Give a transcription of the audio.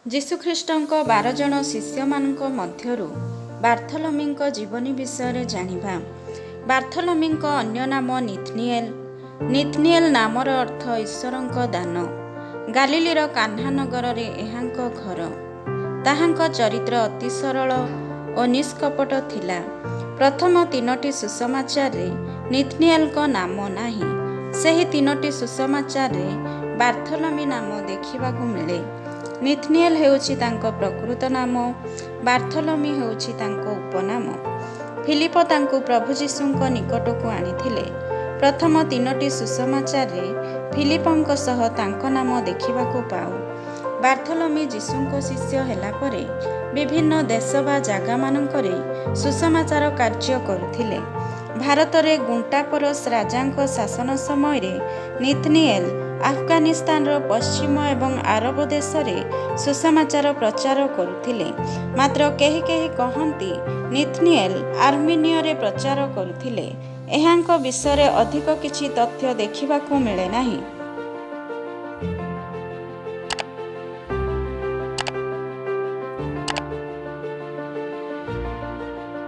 ଯୀଶୁଖ୍ରୀଷ୍ଟଙ୍କ 12 ଜଣ ଶିଷ୍ୟମାନଙ୍କ ମଧ୍ୟରୁ ବାର୍ଥଲମୀଙ୍କ ଜୀବନୀ ବିଷୟରେ ଜାଣିବା। ବାର୍ଥଲମୀଙ୍କ ଅନ୍ୟ ନାମ ନିଥନିଏଲ। ନିଥନିଏଲ ନାମର ଅର୍ଥ ଈଶ୍ୱରଙ୍କ ଦାନ। ଗାଲିଲୀର କାହ୍ନା ନଗରରେ ଏହାଙ୍କ ଘର। ତାହାଙ୍କ ଚରିତ୍ର ଅତି ସରଳ ଓ ନିଷ୍କପଟ ଥିଲା। ପ୍ରଥମ 3ଟି ସୁସମାଚାରରେ ନିଥନିଏଲଙ୍କ ନାମ ନାହିଁ। ସେହି 3ଟି ସୁସମାଚାରରେ ବାର୍ଥଲମୀ ନାମ ଦେଖିବାକୁ ମିଳେ। ନିଥନିଏଲ ହେଉଛି ତାଙ୍କ ପ୍ରକୃତ ନାମ, ବାର୍ଥଲମୀ ହେଉଛି ତାଙ୍କ ଉପନାମ। ଫିଲିପ ତାଙ୍କୁ ପ୍ରଭୁ ଯୀଶୁଙ୍କ ନିକଟକୁ ଆଣିଥିଲେ। ପ୍ରଥମ 3ଟି ସୁସମାଚାରରେ ଫିଲିପଙ୍କ ସହ ତାଙ୍କ ନାମ ଦେଖିବାକୁ ପାଉ। ବାର୍ଥଲମୀ ଯୀଶୁଙ୍କ ଶିଷ୍ୟ ହେଲା ପରେ ବିଭିନ୍ନ ଦେଶ ବା ଜାଗାମାନଙ୍କରେ ସୁସମାଚାର କାର୍ଯ୍ୟ କରୁଥିଲେ। ଭାରତରେ ଗୁଣ୍ଟାପରସ ରାଜାଙ୍କ ଶାସନ ସମୟରେ ନିଥନିଏଲ ଆଫଗାନିସ୍ତାନର ପଶ୍ଚିମ ଏବଂ ଆରବ ଦେଶରେ ସୁସମାଚାର ପ୍ରଚାର କରୁଥିଲେ। ମାତ୍ର କେହି କେହି କହନ୍ତି ନିଥନିଏଲ ଆର୍ମେନିଆରେ ପ୍ରଚାର କରୁଥିଲେ। ଏହାଙ୍କ ବିଷୟରେ ଅଧିକ କିଛି ତଥ୍ୟ ଦେଖିବାକୁ ମିଳେ ନାହିଁ।